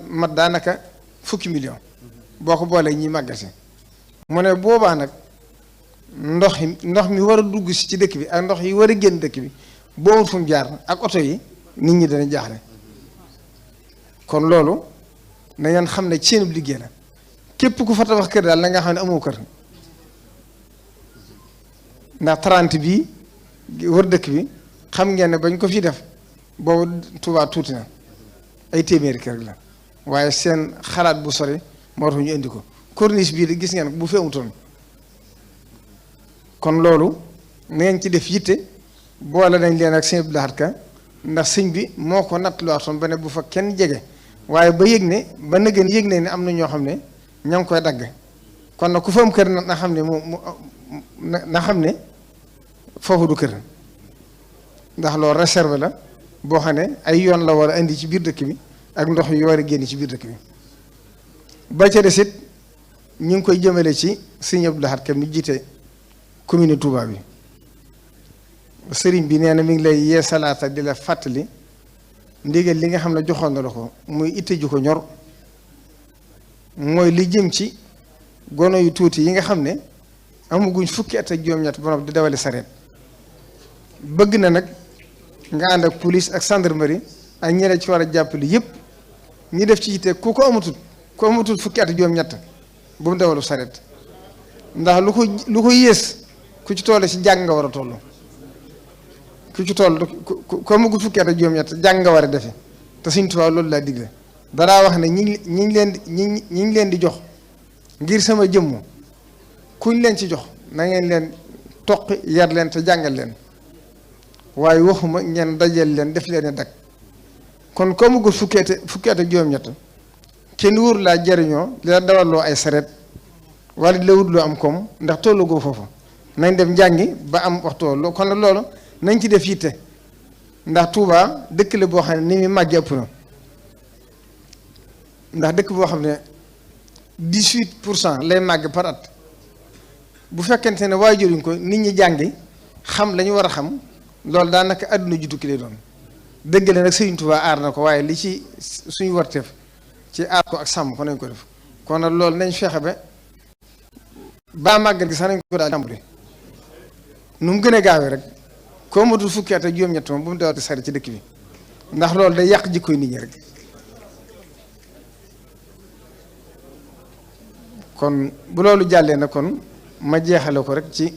mat daanaka fukki million boo ko boolee ñi màggasi mu ne boobaa nag ndox mi war a dugg si ci dëkk bi ak ndox yi war a génn dëkk bi boo fu mu jaar ak oto yi nit ñi dana jaaxle kon loolu na ngeen xam ne seenub liggéey la képp ku fa tabax kër daal na nga xam ne amoo kër ndax 30 bii wër dëkk bi xam ngeen ne bañ ko fi def boobu Tuubaa tuuti na ay téeméeri kër la waaye seen xalaat bu sori moo tax ñu indi ko corniche bii de gis ngeen bu fi amutoon kon loolu na ngeen ci def yitte boole nañ leen ak sëñ Abdou Lahad Ka ndax sëñ bi moo ko natt lu waxtoon ba ne bu fa kenn jege waaye ba yëg ne ba nëgën yëg ne am na ñoo xam ne ña ngi koy dagg kon nag ku fa am kër na xam ne na xam ne foofu du kër ndax loolu réserve la boo xam ne ay yoon la war a indi ci biir dëkk bi ak ndox yu war a génn ci biir dëkk bi ba ca des it ñu ngi koy jëmale ci sëñ Abdou Lahad Ka mi jiite commune Touba bi sëriñ bi nee na mi ngi lay yee salaata di la fàttali ndigal li nga xam ne joxoon na la ko muy itte ju ko ñor mooy li jëm ci gono yu tuuti yi nga xam ne amaguñ fukki at ak juróom-ñett ba noppi di dawali sareet bëgg na nag nga ànd ak police ak gendarmerie ak ñeneen ci war a jàppale yëpp ñu def ci yitte ku amatul fukki at ak juróom-ñett bu mu dawalu sareet ndax lu ko yées ku ci toll ci jàng nga war a toll ku ci toll ku amagul fukki at ak juróom-ñett jàng nga war a defe te Sëñ Tuubaa loolu laa digle danaa wax ne ñi ngi leen di jox ngir sama jëmm kuñ leen ci jox na ngeen leen toqi yar leen te jàngal leen waaye waxuma ngeen dajeel leen def leen dak kon ku amagul fukki at ak juróom-ñett kenn wóor laa jariñoo di la dawalloo ay sareet wala di la wutloo am koom ndax tollu goo foofu nañ dem njàngi ba am waxtu loolu kon nag loolu nañ ci def yitte ndax Touba dëkk la boo xam ne ni muy màggee ëpp na ndax dëkk boo xam ne 18% lay màgg par at bu fekkente ne waajuruñ ko nit ñi jàngi xam la ñu war a xam loolu daanaka àdduna ju tukki lay doon dëgg la nag Sëriñ Touba aar na ko waaye li ci suñu warteef ci aar ko ak sàmm ko nañ ko def kon nag loolu nañ fexe ba màggal gi sax nañ ko daal jàmbure nu mu gën a gaawee rek koo matul fukki at ak juróom-ñett moom bu mu dawati sari ci dëkk bi ndax loolu day yàq jikkoy nit ñi rek kon bu loolu jàllee na kon ma jeexale ko rek ci